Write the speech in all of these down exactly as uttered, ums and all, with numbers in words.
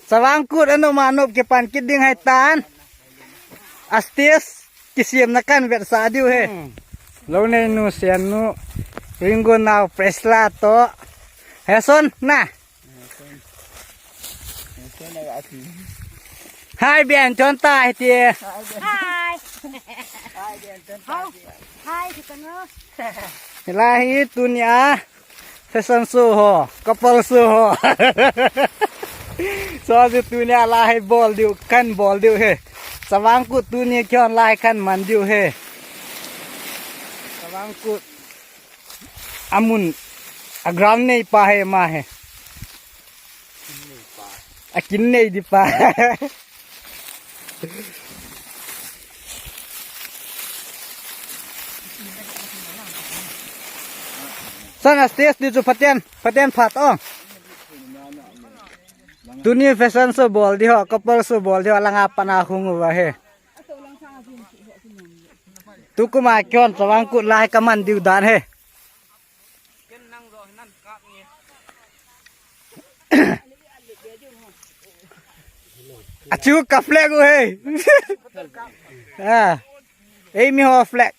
Chavang Kut a nom a nop kipan kit ding ahi tan. A stage kisiamna kan vetsah diu ahi. Hmm. Lou nei nu, sian nu, Ringo nau, Presla to. Heson na. Hai bian chon ta hi ti. Hai. Hai, hai, ti kan. Hilai hi tunia fashion show ho, couple show ho. So, tunia lai bol diu, kan bol diu ahi. Chavang Kut tunia kion lai kan man diu ahi. Chavang Kut amun a ground nei pa ahi ama hi. A kin nei di pa. Sana stage di chu phaten, phaten phat o. Tuni fashion show bol di ho, couple show bol di ho, langa pana hung uva ahi. Tukum a kion Chavang Kut lai kaman diu dan ahi. Achu ka flag u ahi. Ah. Ei mi ho flag.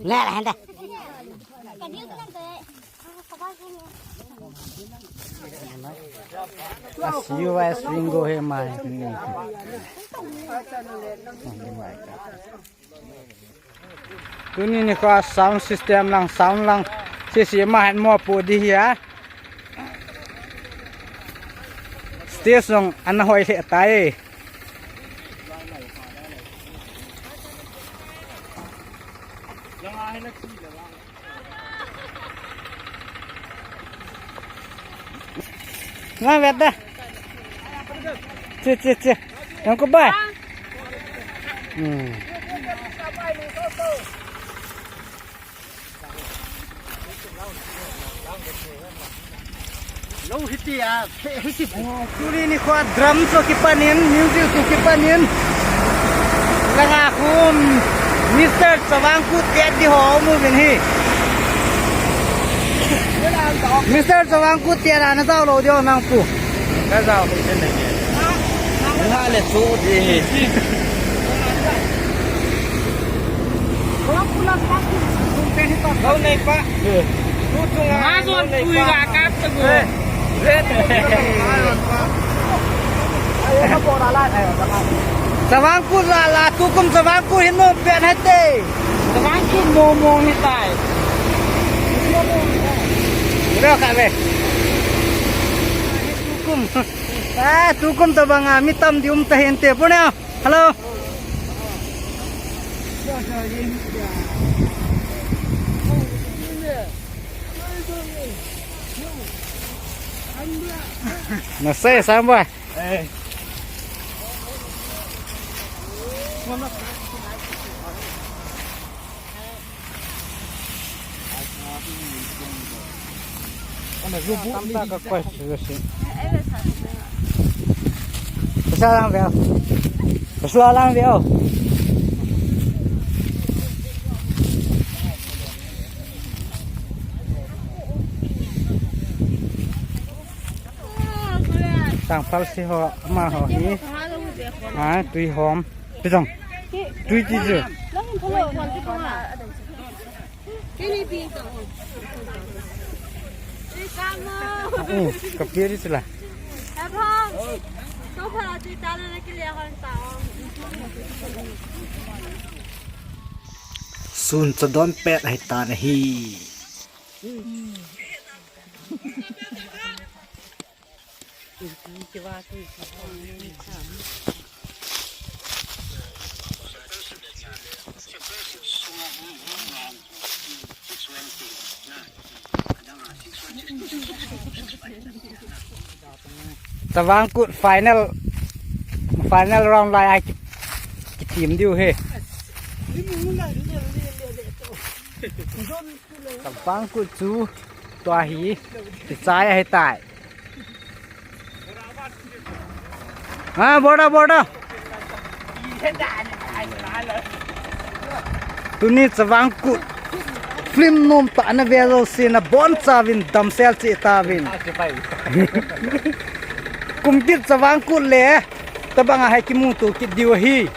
Leh, leh, handa. A C U S Ringo he mai. Tuni nikho sound system lang, sound lang. Sisi ma han mo pu di hi a. Stage song ana hoi lheh tai. Ngai vet da. Che, che, che. Yang ko bai. Hmm. Lo hiti a, hiti. Tuni nikho drum so kipanin, music so kipanin. Langa khun, Mister Chavang Kut tia di ho mu vin hi. Mister Chavang Kut tia na jao lo di ho nang pu. Ka jao ko chen ne. Nga le so di hi. Kau nei pa. Kau chunga. Nga zon pui ga kap ta gu. Chavang Kut la la tukum Chavang Kut hin nom pen hate. Chavang Kut mo mo hi tai. Ro ka ve. Tukum. Ah, tukum tabang a mi tam di um ta hinte. Pune. Hello. Na sei samba. Eh. Tamta ka koi si si. Pesa lang veo. Pesa lang veo. Tang phal si ho, ma ho hi. Ha, tui hom. Pi jong. Tui ti ju. Hmm, ka pi ri sila. Sun cha don pet hai ta na hi. Chavang Kut final, final round lai ai ki, ki team diu he. Chavang Kut chu Tua hi, kichai ahitai. Ha, border, border. Tuni Chavang Kut film nom tah na ve jouse nabonchauvin damsel cheh tauvin. Kumkit Chavang Kut le tabang a hi kimuto kit diu ahi.